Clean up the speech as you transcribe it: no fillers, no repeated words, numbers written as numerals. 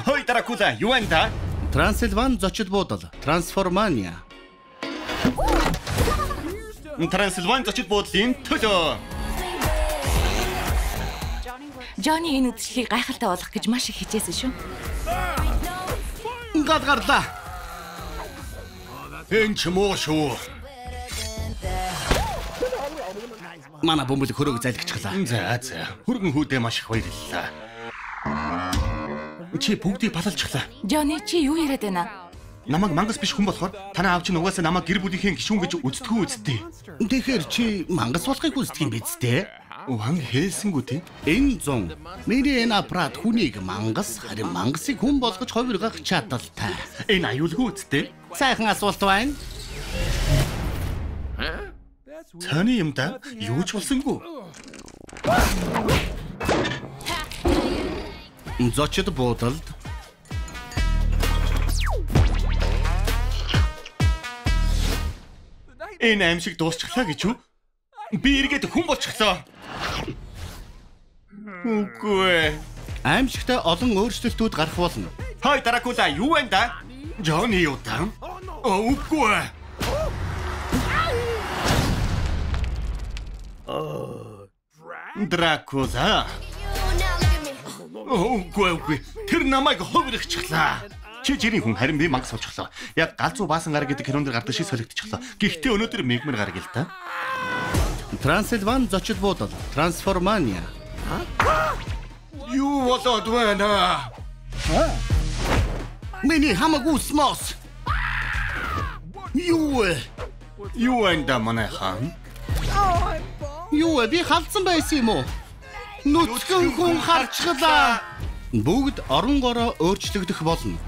Хой Дракула, юу энэ да? Трансильван зочид буудал. Трансформания. Трансильван зочид буудлын төлөө. Джонни энэ үзэсгэлийг гайхалтай болгох гэж маш их хичээсэн шүү. Гал гарлаа. Энэ ч муу шүү. Манай бөмбөлөг хөрөөг залгичихлаа. За за. Хөргөн хүүдээ маш их баярлалаа. Чи бүгдийг балалчихлаа. Джонни, чи юу яриад байна? Намайг мангас биш хүн болохоор танай аав чинь угаасаа намайг гэр бүлийнхээ гишүүн гэж үздэггүй үсттэй. Тэгэхээр чи мангас болохыг хүсдэг юм биз дээ? Ван хэлсэнгүү тий. Энэ зун миний энэ аппарат хүнийг мангас харин мангасыг хүн болгож хувиргах чадaltaй. Энэ аюулгүй үсттэй. Сайхан асуулт байна. Цааны юм да юу ч болсонгүй. Зочид буудалд Энэ аимшиг дуусчихлаа гэж үү? Би эргээд хүн болчихлоо. Үгүй ээ. Аимшигтай олон өөрчлөлтүүд гарах болно. Хой Дракула, юу вэ да? Джонни юу даа? Үгүй ээ. Дракула. Үгүй үгүй. Тэр намайг хувирчихлаа. Чи жирийн хүн харин би мангас болчихлоо. Яг галзуу баасан гар гэдэг кинон дээр гардаг шиг солигдчихлоо. Гэхдээ өнөөдөр мегмэр гараг л та. Трансильван зочид буудал. Трансформания. Юу болоод байна? Миний хамаг үс мос. Юу вэ? Юу вэ да манайхан? Юу вэ? Би халдсан байсан юм уу? Нүцгэн хүн харчихлаа. Бүгд орон гороо өөрчлөгдөх болно.